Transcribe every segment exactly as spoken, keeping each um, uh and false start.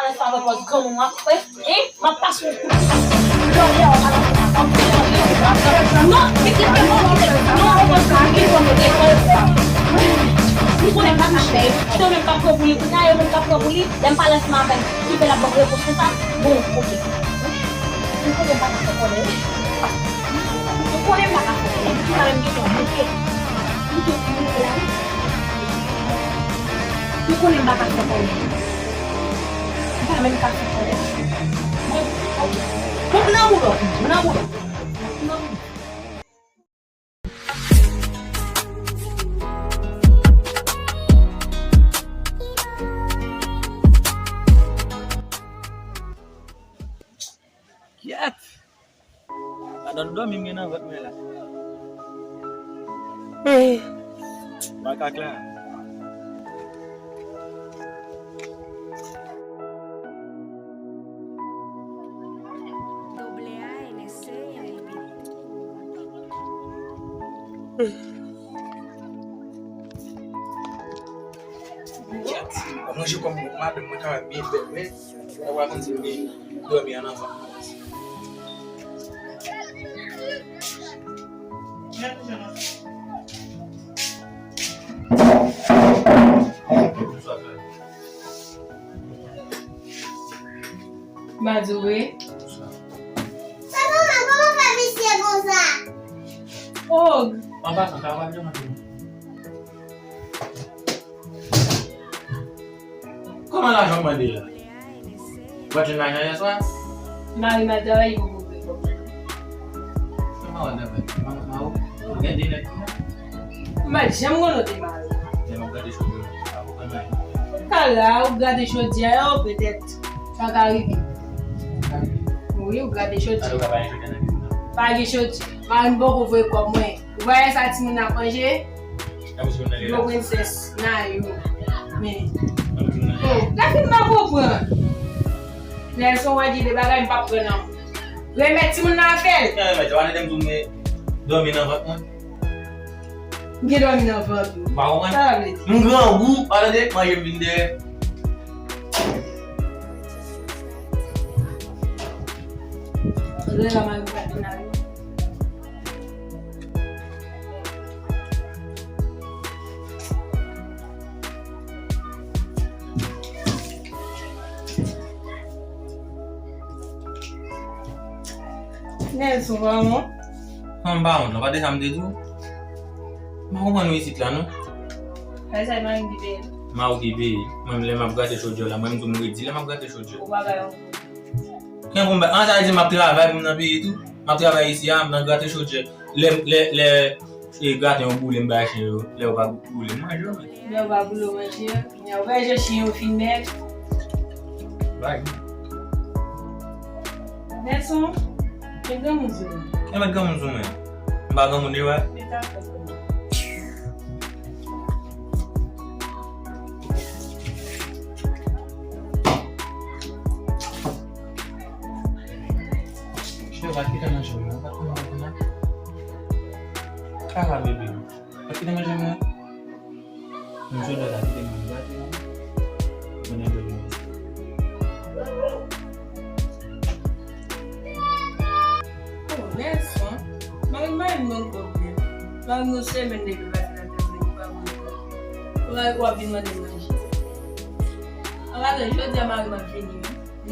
Sa avè pòz granmoun w ap fè, hein? M ap pase yon kout lòryè w pa nan fè sa. Non, li ki fè mwen monte. Non, ou konn sa, li fè mwen monte. Li konnen m pa ka fè. Kite w menm k ap pran pou li. Kounye a, yo menm k ap pran pou li. Lè m pale ansanm avè l, ki fè l ap ban m repons konsa. Bon, ok. Ou konnen m pa ka fè kòlè. Ou konnen m pa ka fè kòlè. Ou pa menm gen tan bouke. Bouke pou mwen la. Ou konnen m pa ka fè kòlè. M pa menm ka fè kòlè. Bon, ok. Bon, m nan woulò. M nan woulò. Kyèt! Ladan dòmi m gen nan vant mwen la. Makak la. Kyèt! Mwen manje kòm madanm mwen ka byen bèl, men. Ou pa konn si m gen dòmi an anvan. M a di w wi. Papa, kòman fè visye konsa? Og. An pasan, travay yo mande. Kòman lajan w mande la? Ou pa jwenn lajan yè swa? Mari m al travay, li poko vle kòb. Kòman w al travay? Manman w, ou gen de nèg kòman? M pa t janm konnen w te mari. Lè m ap gade chodyè w la, ou pa konn anyen. Kala, ou gade chodyè yo, petèt. Sa ka rive. Wi, ou gade chodyè. Alò, pa gen chodyè nan kizin nan? Pa gen chodyè. Mari m poko voye kòb mwen. Ou pa wè sa timoun ap manje? Dlo prensès, nan yo. Men. Oh, gade m pa konprann. Nelson, wè gen de bagay m p ap pran nan. Remèt timoun nan afè l. Ki remèt? Ou pa tande m di w m gen dòmi nan vant mwen? M gen dòmi nan vant ou. Ou pa konprann? Sa sa vle di? M grangou, pa tande, manje m vin dèyè. Lè la mari m pa t vin avè m. Nelson, pa wont? Kòman m pa wont la? Pa de sa m te di w? M pa konprann ou isit la, non. Sa e sa, mari m ki peye l? Mari w ki peye. Mwen, lè m ap grate chodyè w la, mwen, m di w m redi lè m ap grate chodyè. Ou pa bay yon goud. Gen pou m bay. An, sa vle di m ap travay pou m nan peye tou? M ap travay isi a, m nan grate chodyè. Lè, lè, lè, e, graten yo boule, m bay chen yo. Lè yo pa boule, m manje yo, men. Lè yo pa boule, w manje yo. Kounye a, ou wè jan chen yo fin mèg. Bay. Nelson, men granmoun sou mwen. Ki mèt granmoun sou mwen? M pa granmoun, e vre? Men ta fè pou mwen. Chè, va kite nan chanm nan, va kite nan chanm nan. Kaka bebe. Kite manje mwen. Mwen jodi a kite manje gate la. Mwen nan dòmi. Oh, Nelson, mari m pa menm nan kòb li. Mari m yon semèn depi l pase nan travay, li pa voye kòb. Ou la, w ap vin mande manje. An pasan, jodi a mari m ap vini, wi.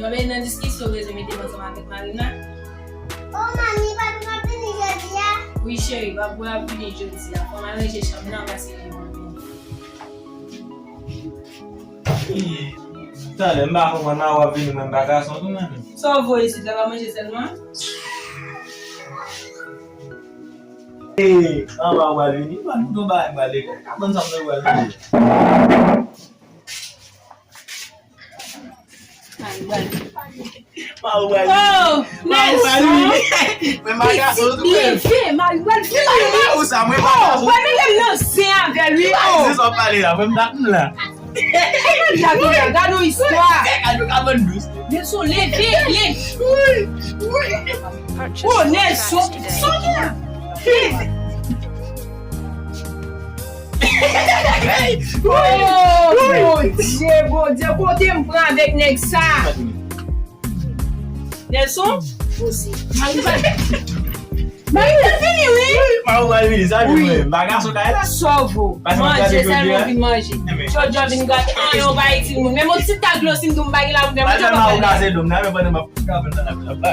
Nou ap nan diskisyon, bezwen mete m ansanm avèk mari m la. O, manmi, pa t ap vini jodi a? Wi, cheri, pa pou ap vini jodi a. Fò m al ranje chanm nan, paske li poko vini. Talè, m pa konprann, mari w ap vini, mwen m pa gason tou, menm. Sa w voye isit la, pa manje sèlman? Ee, anba w al vini, m pa t konn bagay m pral ekri. Ka konn sa m pral vini. Mari w al vini. Oh, Nelson! Mwen pa gason tou, men. Leve, mari w al vini. Ou sa, mwen pa gason. Mwen menm nan zen avè l, wi. Ki zen sa w pale la? Mwen m pa konn la. Gade yon istwa. Gade yon kabòn dous. Nelson, leve, leve. Oh, Nelson, sonje la. Leve. Oh, Bondye, Bondye, kote m pran avèk nèg sa? Nelson? Poze. Mari pa. Mari pa vini, wi. Mari pa vini, sa vini, wi. Bagay sou kay la. Sòvo. Manje, sèlman vin manje. Jodi a vin gate. Ah, yon bagay ti moun. Men yon ti tag dlo, si m di yon bagay la, ou fè manje, papa. Mari pa se dom nan, men pandan m ap travay nan la.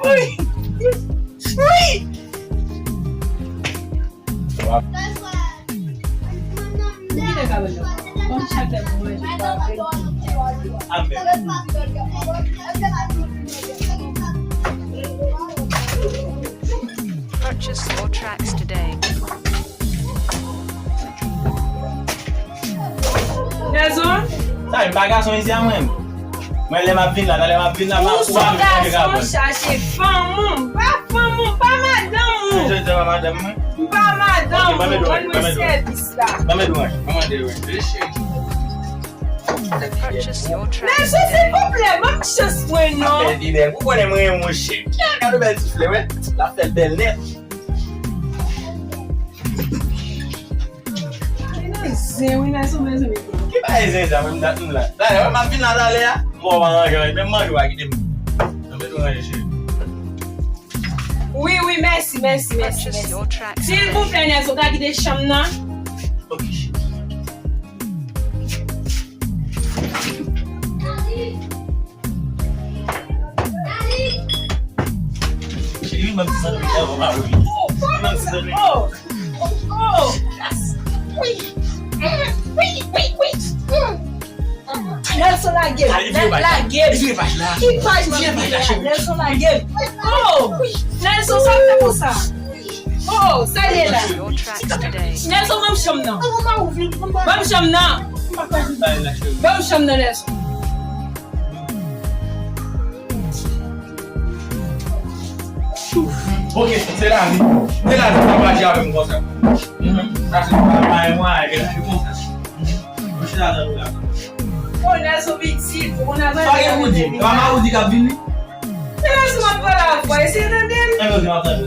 Wi. Wi. Purchase your tracks today. Nelson? Sa, m pa gason isi a mwen. Mwen, lè m ap vin la, talè m ap vin la, m ap... Ou se yon gason, chache fanm ou, m pa fanm ou, m pa madanm ou. Mwen, jodi a, pa madanm mwen. M pa madanm ou, ban mwen sèvis la. Ban m ede w, ban m ede w. Purchase your track. Nelson, silvouplè, ban m chans mwen non. Ou konnen mwen renmen w, cheri. Gade bèl souflè, wè. L ap fè l bèl nèt. Zen, wi, Nelson, bezwen mete. Ki bagay zen sa, menm dat nou la. Talè, wè, m ap vin la talè a. Bon, w pa ranje, menm manje w pa kite m. Nan mete w ranje, cheri. Wi, wi, mèsi, mèsi, mèsi, mèsi. Silvouplè, Nelson, ka kite chanm nan? Ok, cheri. Cheri, menm si sa nou fè, ou pa wè. Menm si sa nou... Oh! Oh! Wi! Wi, wi, wi, wi! Nelson lage m. Lage m. Ki paj la? Nelson lage m. Oh! Nelson, sa w fè konsa? Oh, sa ye la? Nelson, ban m chanm nan. Ban m chanm nan. Ban m chanm nan, Nelson. Ok, se lavi. Se lavi, sa pa aji avè m konsa. Sa se pa mwayen, mwayen, gen lavi konsa. Mwen chita nan nou la. Oh, Nelson pitit, ou konn avè... Pa gen pou di. E pa mari w di k ap vini? Men Nelson, m ap pale avè w, eseye tande m.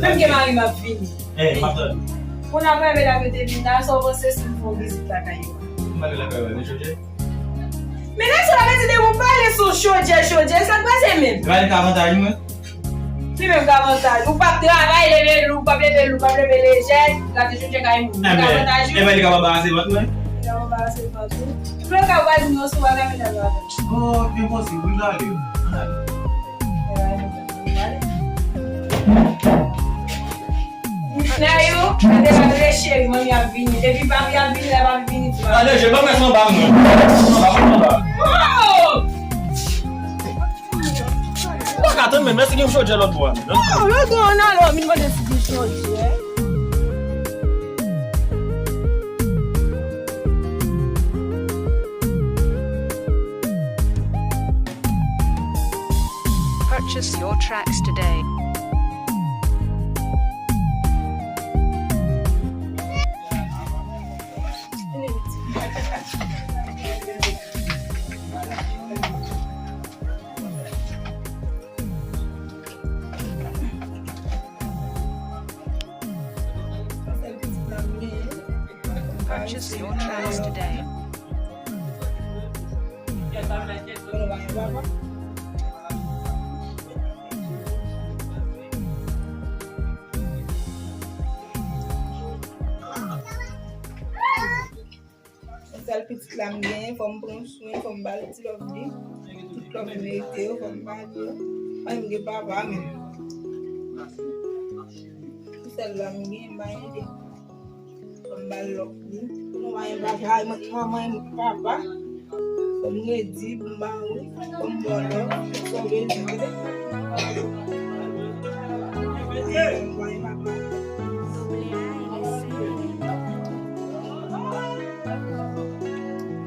Menm gen mari m ap vini. Eh, m ap tande. Moun ap reve la mete vin la, sa w panse si m fè yon vizit lakay yo? M pale lakay ou, men chonje. Men nèg sa la mete depi w pale sou chonje, chonje, sa k pase menm? Li pa gen avantaj mwen. Li menm k avantaj. Ou p ap travay, leve lou, ou p ap leve lou, ou p ap leve lejè, gade chonje kay moun. Li k avantaj ou. Ebyen, li ka anbarase vant mwen. Li ka anbarase vant ou. Vle ka vwazen yo sou bagay, men nan bagay. Oh, enposib, wi, gade. Ann ale. Nayou, gade la vle cheri, manmi ap vini. Depi papi ap vini, la papi vini tou. Gade, je ban mwen sanba mwen. Sanba mwen sanba. Oh! Ou pa ka tann men, mèsi gen chonje lòt bò a. Oh, lòt bò an alò, vin mande si gen chonje. Purchase your tracks today. Purchase your tracks today. Yon sèl pitit la m genyen, fò m pran swen, fò m ba l ti love li. Tout love li merite yo, fò m ba l yo. Mwen m gen papa menm. Yon sèl la m genyen, m ba l ede. Fò m ba l love li. Mwen pa gen papa, mwen pa gen papa. Fò m redi pou m ba ou. Fò m ba w love. Fò m redi, tande. Fò m ba l papa.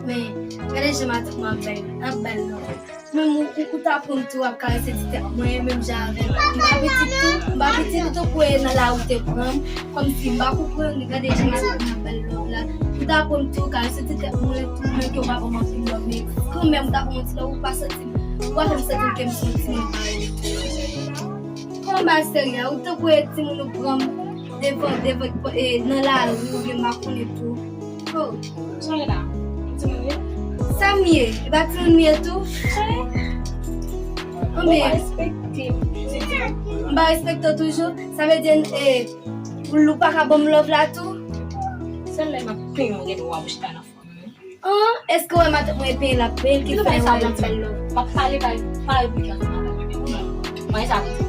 Men, gade jan matant mwen ap bèl, ap bèl non. Menm ou, ou, ou ta pran m tou, w ap karese ti tèt mwen, menm jan avè m. M pa pitit tou, m pa pitit tou pou e nan lari w te pran m. Kòmsi m pa konprann, gade jan matant mwen ap bèl lòv la. Ou ta pran m tou, karese ti tèt mwen, tou, menm ke w pa ban m anpil lòv, men kanmenm ou ta ban m yon ti lòv, ou pa santi m, ou pa fè m santi m ke m se yon timoun parèy. Kòman bagay serye a, ou tankou e timoun ou pran m. Devan, devan, e, nan lari, oubyen m pa konnen tou. Oh. Sa w ye la? Timoun ye? Sa m ye? E pa timoun m ye tou? Anben, m pa respekte w toujou? Sa vle di, e, ou pa ka ban m love la tou? Sèl lè m ap penyen w gen dwa w chita nan fòm mwen. An, èske w wè matant mwen penyen l ap penyen, ki fè w wè l fè love? M ap pale, pale, pale pou kè sa matant mwen. Mwen sa pou di.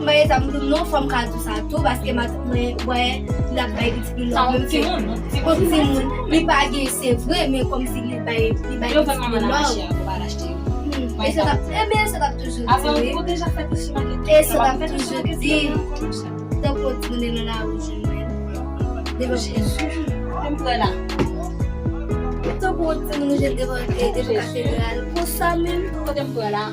Mwen sa pou di non, fò m ka di sa tou, paske matant mwen, wè, l ap bay pitit li love, menm si yon timoun, li pa gen, se vre, men kòmsi li bay, li bay pitit li love. Hmm, e sa t ap, e men sa t ap toujou di, wi. E sa t ap toujou di. Tankou yon timoun nan lari jwenn mwen. Devan Jezi. Kote m pran la? Tankou yon timoun ou jwenn devan, e, devan katedral. Konsa menm. Kote m pran la?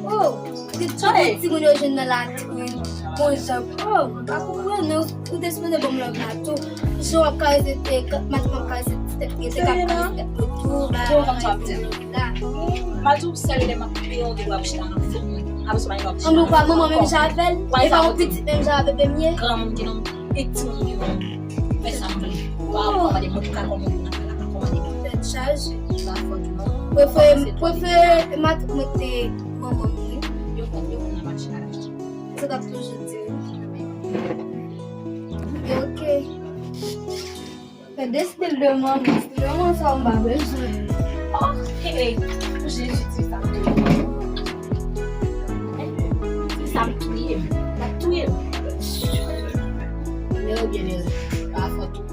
Oh, se tankou yon timoun yo jwenn nan latrin. Bon jan. Oh, m pa konprann, men ou te sipoze ban m love la tou. Jan w ap karese, e, matant mwen ap karese ti tèt mwen, te ka ap karese tèt mwen tou, bagay la. M ap di w sèl lè m ap peye w gen dwa ap chita nan fòm mwen. Apre sa, w pa gen dwa ap chita nan fòm mwen ankò. An, nou pa manman menm jan avè l? E pa yon pitit menm jan avè m ye? Granmoun ki nan, pitit moun ki nan. Fè sa m vle. Ou pa ap kòmande mwen pou ka kòmande nan fè la, pa kòmande mwen. Tèt chaje. Pa fòt mwen. Prefere, prefere matant mwen te manman m, wi. Yo konn, yo konn nan mache a. Sa t ap toujou di. Ok. Fè de stil de manman, stil de manman sa m pa bezwen. Oh, hey, Jezi, ti sa touye m. Ti sa touye m. L ap touye m. Nere byen nere. Pa fòt ou.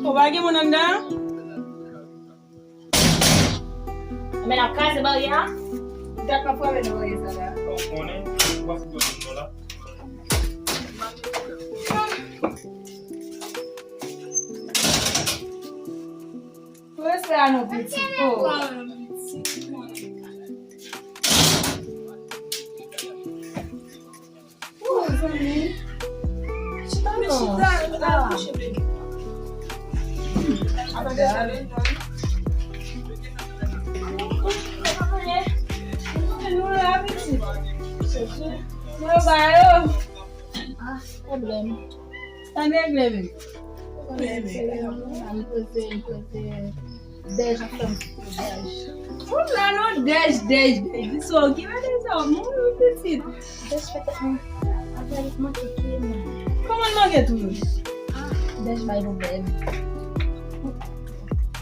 Ou pa gen moun anndan? Men n ap kraze baryè a. Dat m ap frape nan baryè sa la. Ou konnen, ou pa fout wè moun nan la. Respè a non pitit, oh. Oh, zanmi. Chita non. Chita, chita, chita. Nou la, pitit. Yo ba yo. Ah, pwoblèm. Sa regle vit. Dèj ap fè m dèj. Moun la non, dèj, dèj, dèj. Di sa w ki mete sa, moun ou pitit. Dèj fè tèt mwen. Apre li manke touye m. Kòman l manke touye w? Ah, dèj bay pwoblèm.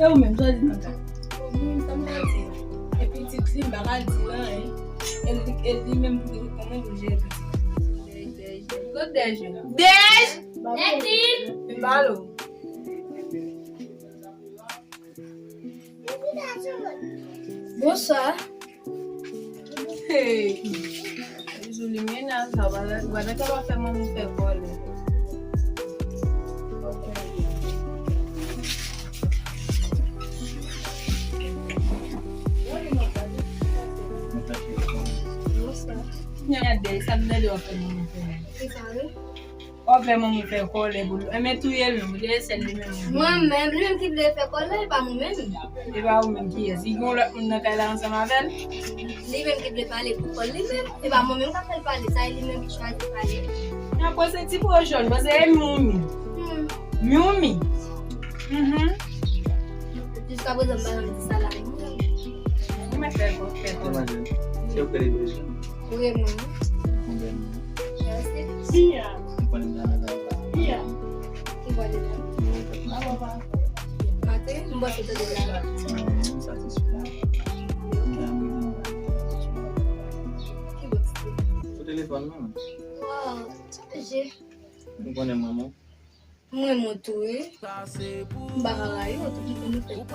E ou menm, sa w di nan sa? Moun, sa m ta di? E pitit li, m pa ka di l anyen. E li, e li menm pou li, kòman pou l jere pitit li? Dèj, dèj, dèj. Gwo dèj yo. Dèj! Nèg li! Vin pale w. Bonswa. Hey. Bizou li menas la, wala, wala, sa pa fè manman fè kòlè. Bonswa. Kounya dèy, sa m tande w ap fè manman fè. Ki sa, wi? W ap fè manman fè kòlè pou l. Enben touye l menm, ou te sèl li menm. Mwen menm, li menm ki vle fè kòlè, e pa mwen menm. E pa ou menm kiyès? Li gen yon lòt moun nan kay la ansanm avè l? Li menm ki vle pale pou kò l, li menm. E pa mwen menm k ap fè l pale, sa e li menm ki chwazi pale. Nan pran se ti po jòn, pran se e Mioumi. Hmm. Mioumi. Mhm. Jiska prezan, m pa janm di sa la. Ou mèt fè kò, fè kò. Se ou k rele Bejou. Ou renmen mwen? Mwen renmen mwen. Mèsi. Bia. Ou konnen m ta nan la. Bia. Ki bò de la? Maten, m panse tande la. Mwen satisfè. Ki bò de la? Sou telefòn nan. Wow, chanje. Ou konnen manman. Mwen, mwen tou, wi. M pa ka rayi w, tou, m fè tou.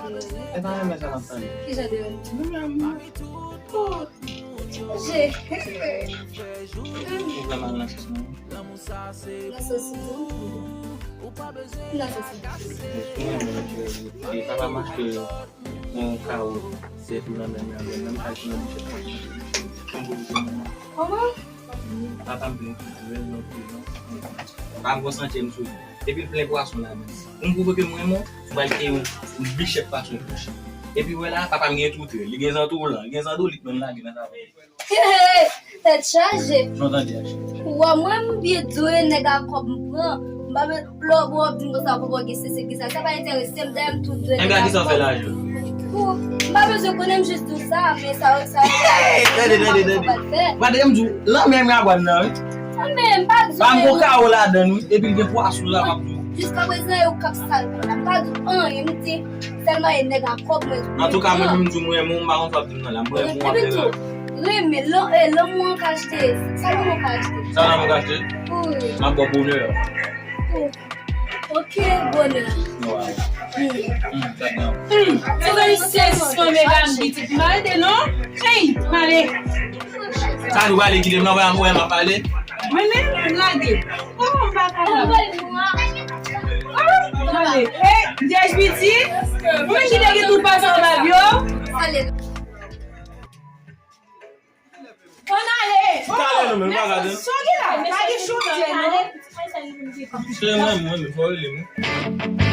E pa renmen sa m ap tande. Ki jan de renmen? Nou renmen. Oh, je. Ou vle m al nan sans mwen? Nan sans ou? Nan sans ou? Ou renmen, e papa m achte yon kawo, se tou nan men mwen, menm kay ki nan bouch mwen. Kòman? Papa m vin koupe nan prizon. Pa m konsantre m sou li. Epi l plen pwason ladan. Pou m pwouve ke m renmen w, m pral peye yon bichèt pwason pou ou. Epi wè la, papa m gen toutrèl, li gen zantolan, li gen zandolit, men l lage nan sa. Tèt chaje. Jan w tande a, cheri. Wè, mwen, m byen dwe nèg a kòb m pran. M pa bezwen lè w ap di m konsa, papa w gen sesi, gen sa. Sa pa enterese m, dayè m tou dwe nèg a kòb. Enben, kisa w fè lajan? Pou, m pa bezwen konnen, m jis di w sa, men sa, sa, Hey, tande, tande, tande. Gade, m di w, lanmè Miragwàn nan, wi. Lanmè, m pa di w. Pa m gon kawo ladan l, wi. Epi l gen pwason la, m ap di w. Jiskaprezan, e ou k ap sal kò la. M pa di w anyen, m di, sèlman e nèg a kòb mwen. Antouka, mwen menm, m di w, m renmen w, m pa konn sa w ap di m nan la. M renmen w anpil. Epi tou, renmen, lan-, e, lanmou an ka achte. Sa lanmou ka achte? Sa lanmou ka achte? Wi. M ap ba w bonè. Wi. Ok, bonè. Wow. Hmm. Hmm, sa gen. Hmm, se yon sezi fanm e pa m pitit. M ale non? Hey, m ale. Sa nou prale kite m nan, wè m ap pale. Mwen menm, m lage. Kòman m pa ka la? Ah, m ale. Hey, J H B T, mwen ki te gen tout pase anba yo. Ann ale. Talè non, men, pa gade. Sa w gen la? Pa gen chonjè, non? Se mwen, mwen, mwen, fò rele mwen.